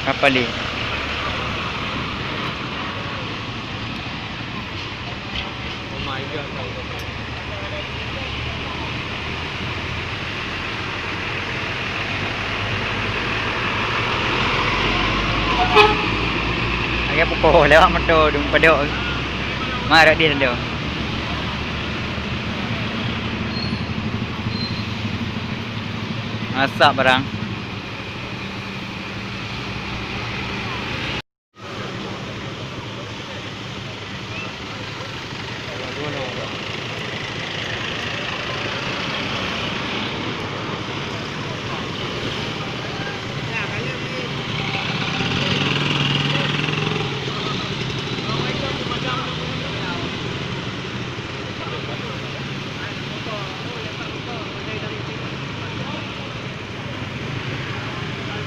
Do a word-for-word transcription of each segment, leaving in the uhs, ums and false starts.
Kapali. Lagèe pukoe lewat moto dum padok. Marah dia tu. Masak barang.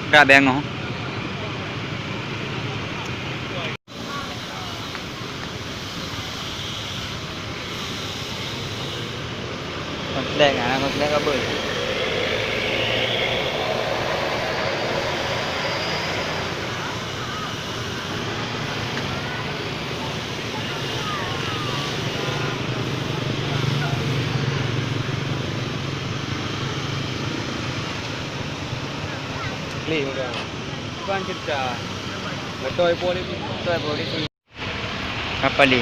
Dah bengong. Kontrak, ah, kontrak kabel. Klik udah. Bukan cerita. Betul polisi. Betul polisi. Kapali.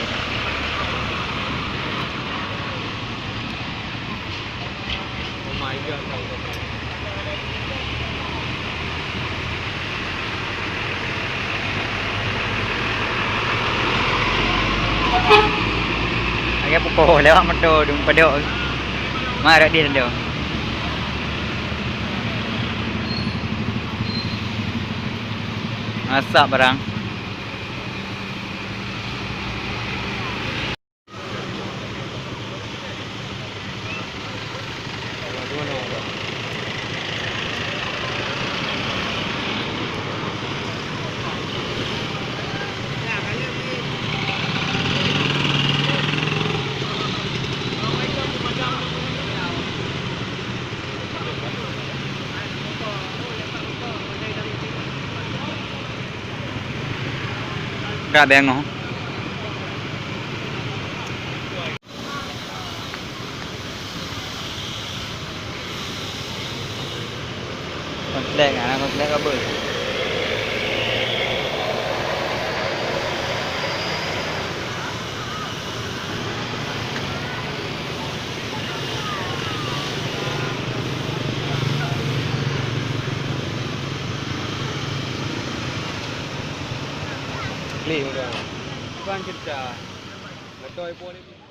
Lagèe pukoe lewat moto dum padok. Marah dia tu. Masak barang. Dah bengong. Kontrak, ah, kontrak kabel. Klik udah. Bukan cerita. Betul polisi.